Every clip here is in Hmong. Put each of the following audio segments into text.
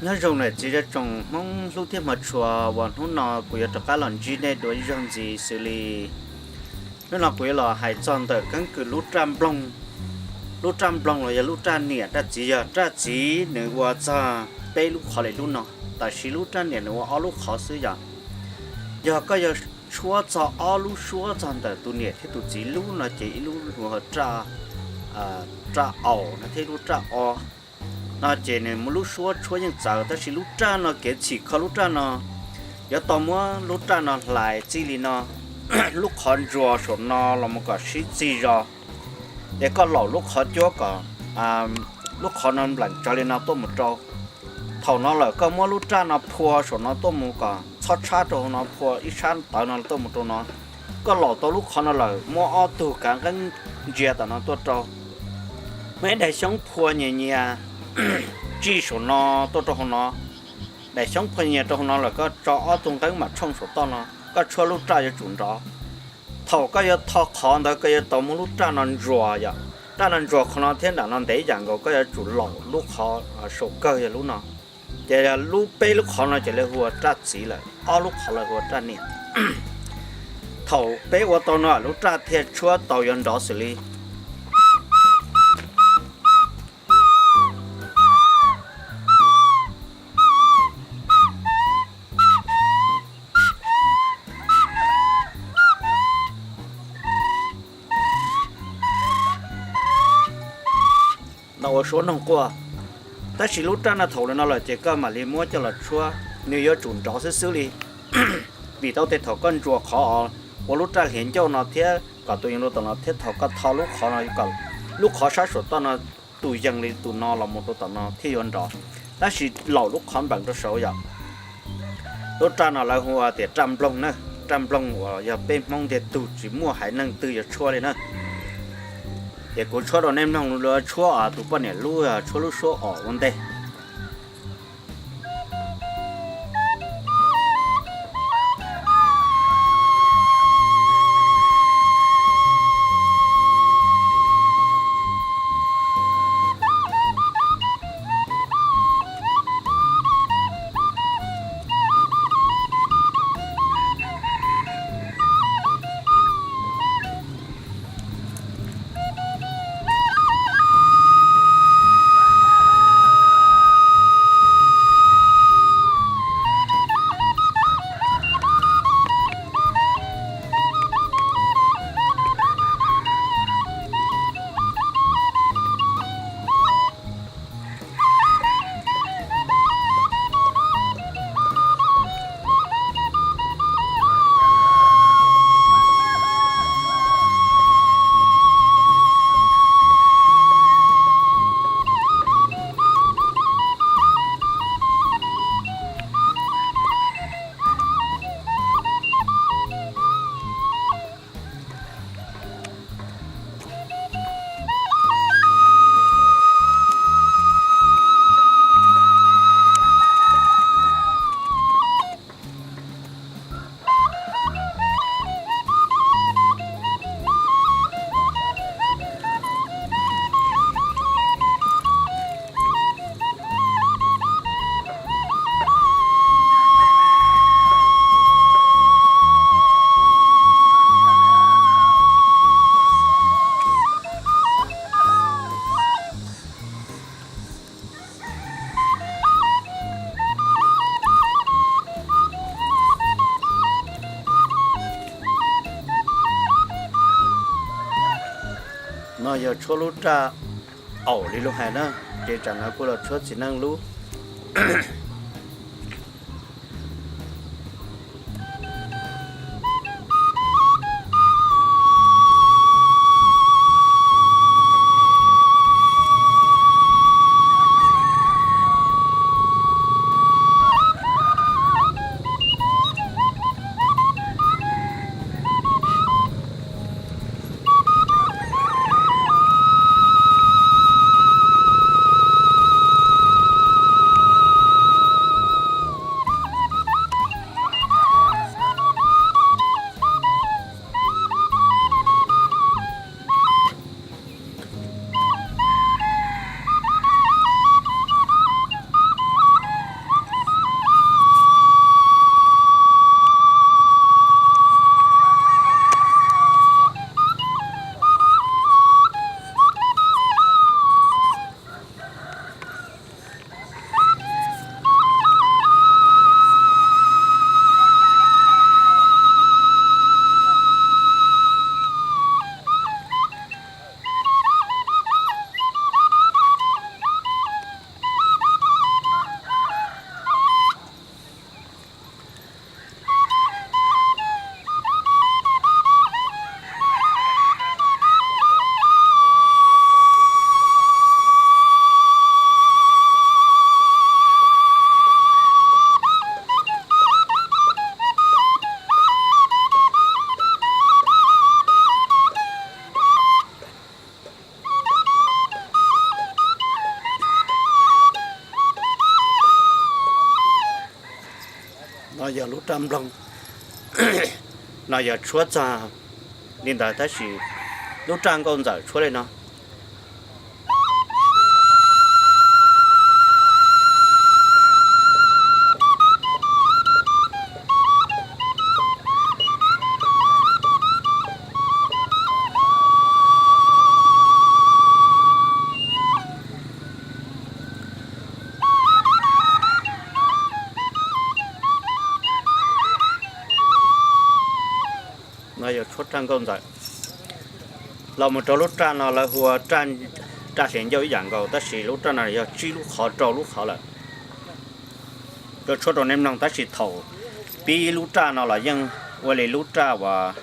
Nyob zoo niam txiv tsoom Hmoob hlub thiab hmov tshua uas hnub no kuv yuav rov qab los ntsib nej dua ib zaug ntxiv xws li hnub no kuv yuav los hais txog ntawm keeb kwm lub raj nploog. Lub raj nploog los yog lub raj niam raj txiv, yog raj txiv nws ua txog peb lub qhov li lub no, tab sis lub raj niam nws ua ob lub qhov xwb yom. Yog koj yuav tshuab txog ob lub suab txog ntawm tus niam thiab tus txiv lub no ces ib lub hu raj, raj aus no thiab ib lub raj o no ces nws muaj lub suab tshuab yeej txawv, tab sis lub raj no kev txhim kho lub raj no yuav tau muab lub raj no hlais txij li no, lub qhov ntsuas saum no los mus kom sib txig zog, ces koj laum lub qhov cuab kom lub qhov no npleem tsawv li no tuaj mus rau. Thaum no lawm koj muab lub raj no phua saum no tuaj mus kom txhob tshab rau hauv no, phua ib sab tawv no tuaj mus rau no. Koj laum tau lub qhov no lawm muab ob tug kav nqeeb ntsia tom no tuaj rau. Muab ib daim xyoob phua nyias nyias tsij saum no tuaj rau hauv no. Daim xyoob phua nyias rau hauv no lawm koj tso ob tug nqeeb mam tshooj saum toj no, koj tshuab lub raj yuav tsum nrov. Thaum koj yuav tho qhov ntawd koj yuav tau muab lub raj no ntsuas yom. Raj no ntsuas qhov no thiab nram no ntev yam nkaus koj yuav tsum laum lub qhov saum kawg yog lub no. Ces yog lub peb lub qhov no ces lawv hu ua raj txiv lawm, ob lub qhov lawv hu ua raj niam. Thaum peb ua tau no lub raj thiaj tshuab tau yuav nrov xws li ntawd ua suab noog quaj. Tab sis lub raj no thaum li no lawm ces koj mam li muab coj los tshuab, nws yuav tsum nrov xwb xwb li. Vim tau tej thaum koj ntsuas qhov ua lub raj hliav ncauj no thiab kom tus yees rau tom no thiab thaum koj tho lub qhov no kom lub qhov sab saum toj no tus yees li tus no los mus rau tom no thiaj yuav nrov. Tab sis laum lub qhov npleem rau saud yom. Lub raj no lawv hu ua tias raj nploog na, raj nploog uas yog peb Hmoob ntiag tug tsis muaj haiv neeg twg yuav tshuab li na. Ces kuv tshuab rau nej mloog, tshuab tus poj niam lub, tshuab lub suab os ua ntej. No yog tshuab lub raj aus li luag hais na, ces tsam no kuj los tshuab txiv neej lub. Lub raj nploog no yog tshuab txog li ntawd tab sis lub raj nkauj ntxawm tshuab li no. No yog tshuab raj nkauj ntxawm. Los mus rau lub raj no lawv hu ua raj hliav ncauj ib yam nkaus tab sis lub raj no yog tsib lub qhov rau lub qhov lawm. Rau tshuab rau nej mloog tab sis thaum pib lub raj no los yeej ua li lub raj uas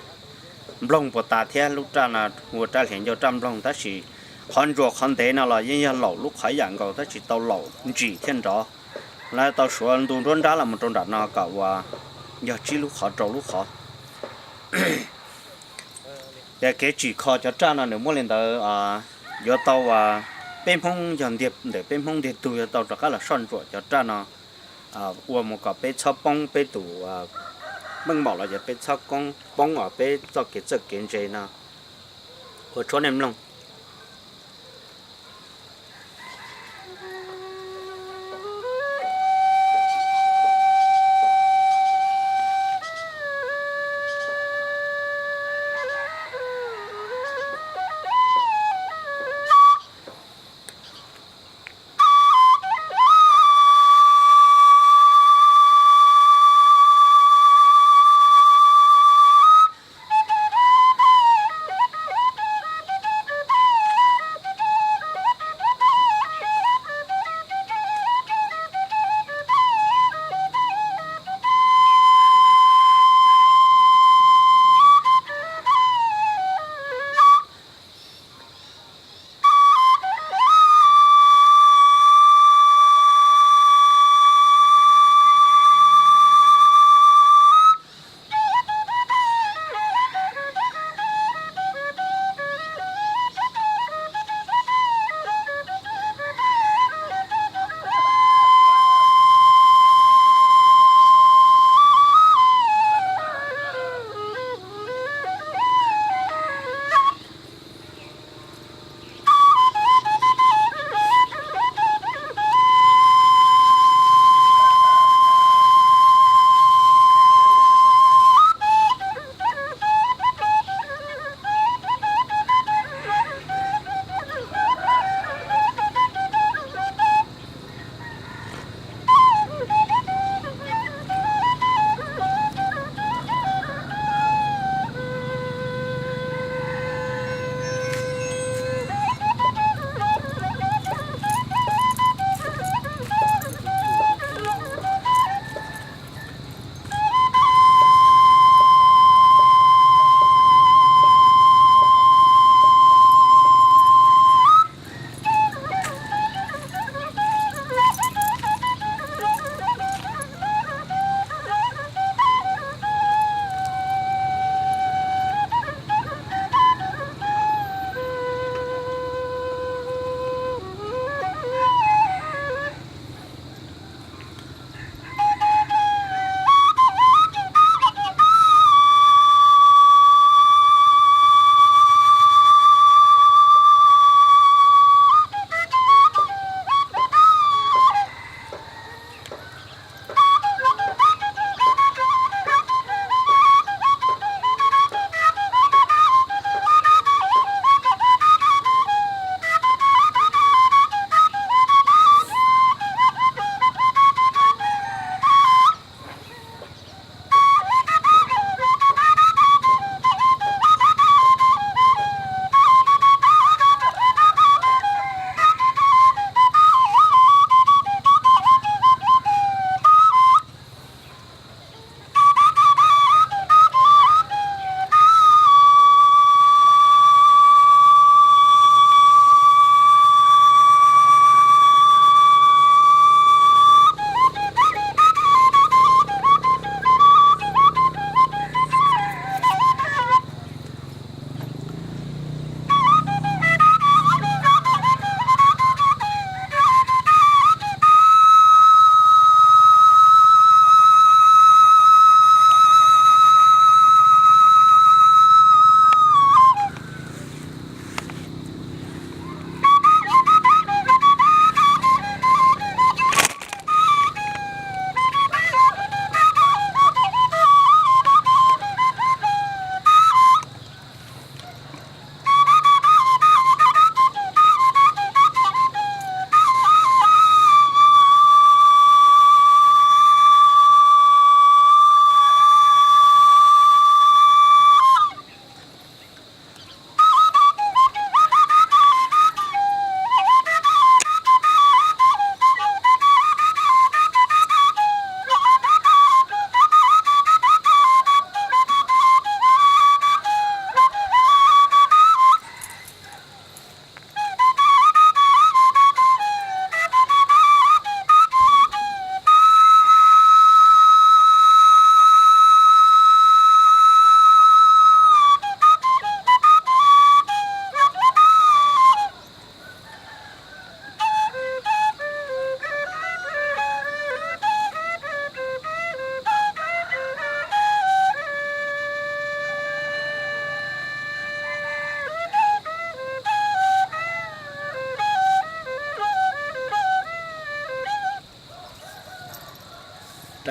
nploog puas tas thiab. Lub raj no hu ua raj hliav ncauj raj nploog tab sis qhov ntsuas qhov ntev no los yeej yog laum lub qhov ib yam nkaus tab sis tau laum ntsim thiab nrov. Lawv tau suav ntu nruab nrab los mus rau nram no kom uas yog tsib lub qhov rau lub qhov. Ces kev tsim kho cov raj no nws muaj li ntawd, yuav tau uas peb Hmoob yog ntiag ntawm peb Hmoob ntiag tug yuav tau rov qab los soj ntsuam cov raj no ua mus kom peb txhob poob peb tus meej mom los yog peb txhob poob os peb txoj kev txawj kev ntse no. Ua tshuab nej mloog.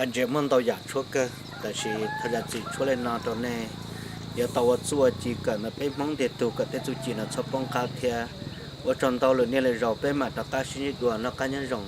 Ntsia muaj ntau yam tshuab kawg, tab sis thov zam txim tshuab li no rau nej. Yuav tau ua txuj ua ci kawm ntawm peb Hmoob tiag tug kom tej txuj ci no txhob poob qab thiab. Ua tsaug ntau lwm niaj lwm zaus peb mam rov qab sib ntsib dua, noj qab nyob zoo.